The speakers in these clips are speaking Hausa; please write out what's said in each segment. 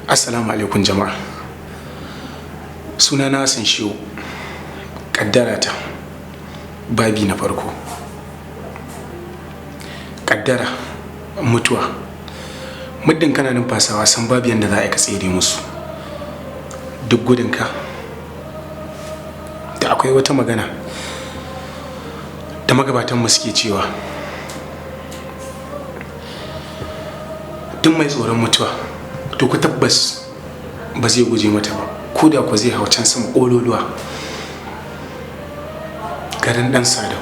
Assalamu alaikum jama'a. Suna na Hassan Shehu. Kaddara ta, babi na farko. Kaddara, mutuwa. Muddin kana numfasawa, san babu yanda za a yi ka tsere musu. Duk gudunka. Da akwai wata magana da magabatanmu suke cewa duk mai tsoron mutuwa, to ku tabbas ba zai guje mata ba, ko da ku zai hau can sama ƙololuwa. Garin Ɗan Sadau,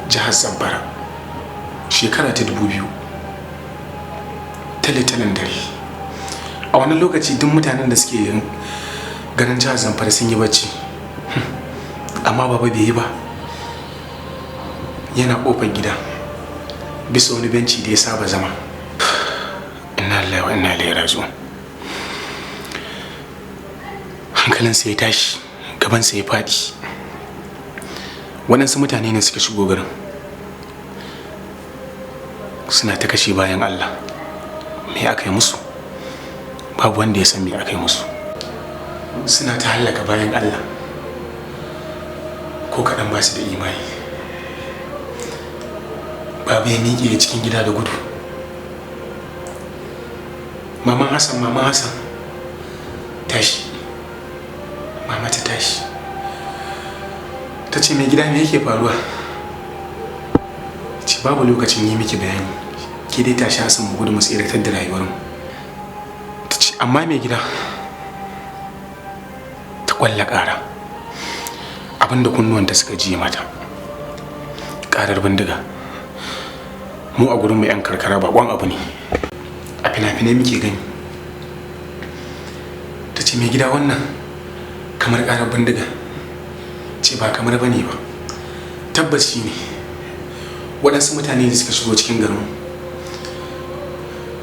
Jihar Zamfara, shekara ta 2000, tale-talen dare. A wani lokaci duk mutanen da suke garin Jihar Zamfara sun yi bacci, amma Baba bai yi ba. Yana ƙofar gida bisa wani benci da ya saba zama. Inna lillahi wa inna ilaihi raji'un. Hankalinsa ya tashi, gabansa ya faɗi. Waɗansu mutane ne suka shigo garin, suna ta kashe bayan Allah. Me aka yi musu? Babu wanda ya san me aka yi musu. Suna ta hallaka bayan Allah, ko kaɗan ba su da imani. Baba ya miƙe cikin gida da gudu. "Maman Hassan, Maman Hassan, tashi!" Mama ta tashi, ta ce, "Mai gida, me yake faruwa?" Ce, "Babu lokacin yi miki bayani, ke dai tashi Hassan, mu gudu mu tsiratar da rayuwarmu." Ta ce, "Amma mai gida." Ta kwalla ƙara. Abinda kunnuwanta suka ji mata, ƙarar bindiga. Mu a gurin mu 'yan karkara, bakon abu ne, a fina-finai muke gani. Ta ce, "Mai gida, wannan kamar ƙarar bindiga ce." "Ba kamar bane ba, tabbas shi ne. Waɗansu mutane da suka shigo cikin garin,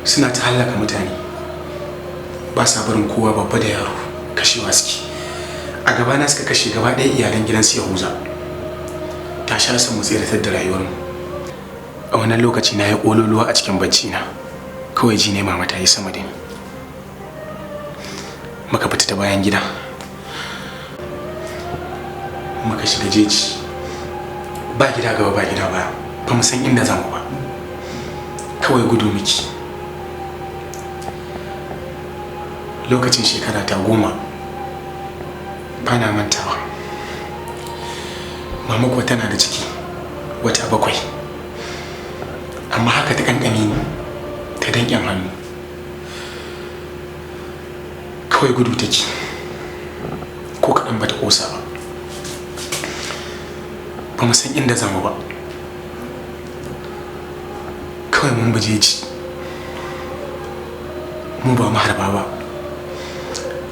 suna ta hallaka mutane, ba sa barin kowa, babba da yaro, kashewa suke. A gabana suka kashe gaba ɗaya iyalan gidansu Yahuza. Tashi Hassan, mu tseratar da rayuwarmu." A wannan lokaci na yi ƙololuwa a cikin bacci na. Kawai ji ne mama ta yi sama da ni. Muka fita ta bayan gida, muka shiga jeji. Ba gida gaba, ba gida baya, ba mu san inda zamu ba, kawai gudu muke. Lokacin shekara ta 10, ba na mantawa. Mama kuwa tana da ciki wata 7, amma haka ta kankame ni ta danƙen hannu, kawai gudu take, ko kaɗan ba ta ƙosa ba. Ba mu san inda zamu ba, kawai mun baje ji. Mu ba maharba ba,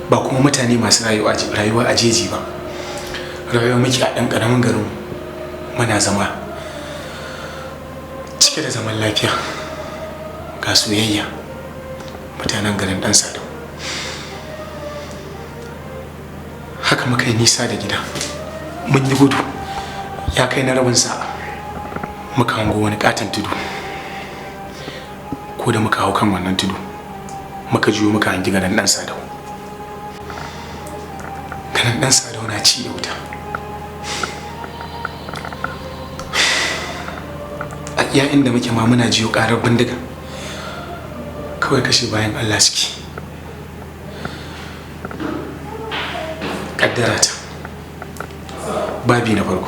ba kuma mutane masu rayuwa a jeji ba. Rayuwa muke a ɗan ƙaramin garin, muna zama cike da zaman lafiya, ga soyayya, mutanen garin Ɗan Sadau. Haka muka yi nisa da gida. Mun yi gudu ya kai na rabin sa'a, muka hango wani katon tudu. Ko da muka hau kan wannan tudu, muka juyo, muka hangi garin Ɗan Sadau. Garin Ɗan Sadau na ci da wuta. A iya inda muke ma muna jiyo karar bindiga, kawai kashe bayan Allah suke. Kaddara ta, babi na farko.